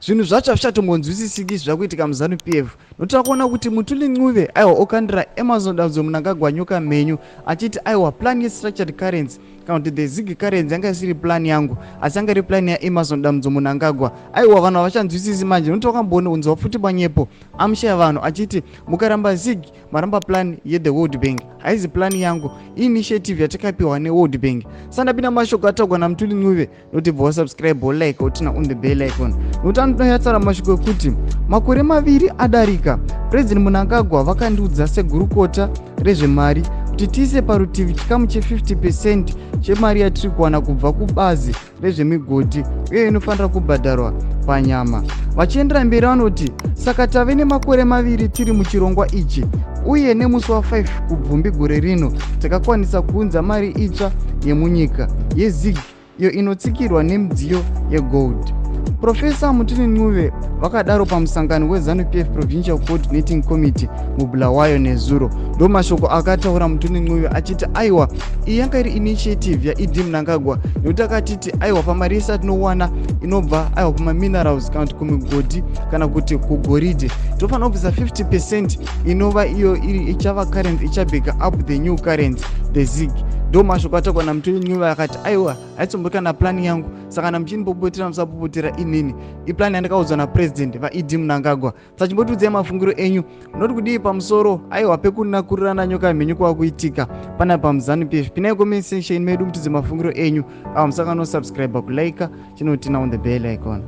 Zvinhu zvacho hazvichatombonzwisisiki zvakuitika muZanu PF nokuti takuona kuti Mutuli Ncube aiwa okandira Emmerson Dambudzo Mnangagwa nyoka mhenyu achiti aiwa plan yestructured currency kana kuti the zig currency yanga isiri plan yangu asi yanga iri plan yaEmmerson Dambudzo Mnangagwa. Aiwa vanhu havachanzwisisi manje nokuti wakambonzwa futi manyepo amushaya vanhu achiti mukaramba zig maramba plan yethe World Bank. Haizi plan yangu, initiative yatakapiwa neWorld Bank. Sandapinda mashoko ataugwa naMutuli Ncube nokuti bva wasubscribe, wolike, woturn on the bell icon, nokuti anotoyatsara mashoko ekuti makore 2 adarika President Mnangagwa vakandiudza segurukota rezvemari kuti tiise parutivi chikamu che50% chemari yatiri kuwana kubva kubazi rezvemigodhi uye inofanira kubhadharwa panyama. Vachiendera mberi vanoti saka tave nemakore 2 tiri muchirongwa ichi uye nemusi wa5 Kubvumbi gore rino takakwanisa kuunza mari itsva yemunyika yezig iyo inotsikirwa nemidziyo yegold. Profesa Mutuli Ncube vakadaro pamusangano weZanu PF Provincial Coordinating Committee muBulawayo nezuro. Ndo mashoko akataura Mutuli Ncube achiti aiwa, iyi yanga iri initiative yaED Mnangagwa, nekuti akatiti aiwa, pamari yese atinowana inobva aiwa kumaminerals kana kuti kumigodhi kana kuti kugoridhe, tofanira kubvisa 50% inova iyo iri ichava currency ichabacka up the new currency, the ZiG. Ndo mashoko ataurwa naMutuli Ncube akati aiwa, haitsombori kana plan yangu, saka kana muchinipopotera musapopotera inini, iplan yandakaudzwa naPurezidendi vaED Mnangagwa. Sachimbotiudzai mafungiro enyu, munoti kudii pamusoro aiwa pekunakurirana nyoka mhenyu kwava kuitika panapa muZanu PF? Pinai comment section medu mutidze mafungiro enyu. Ava musakano subscribe, kulike, chinoturn on the bell icon.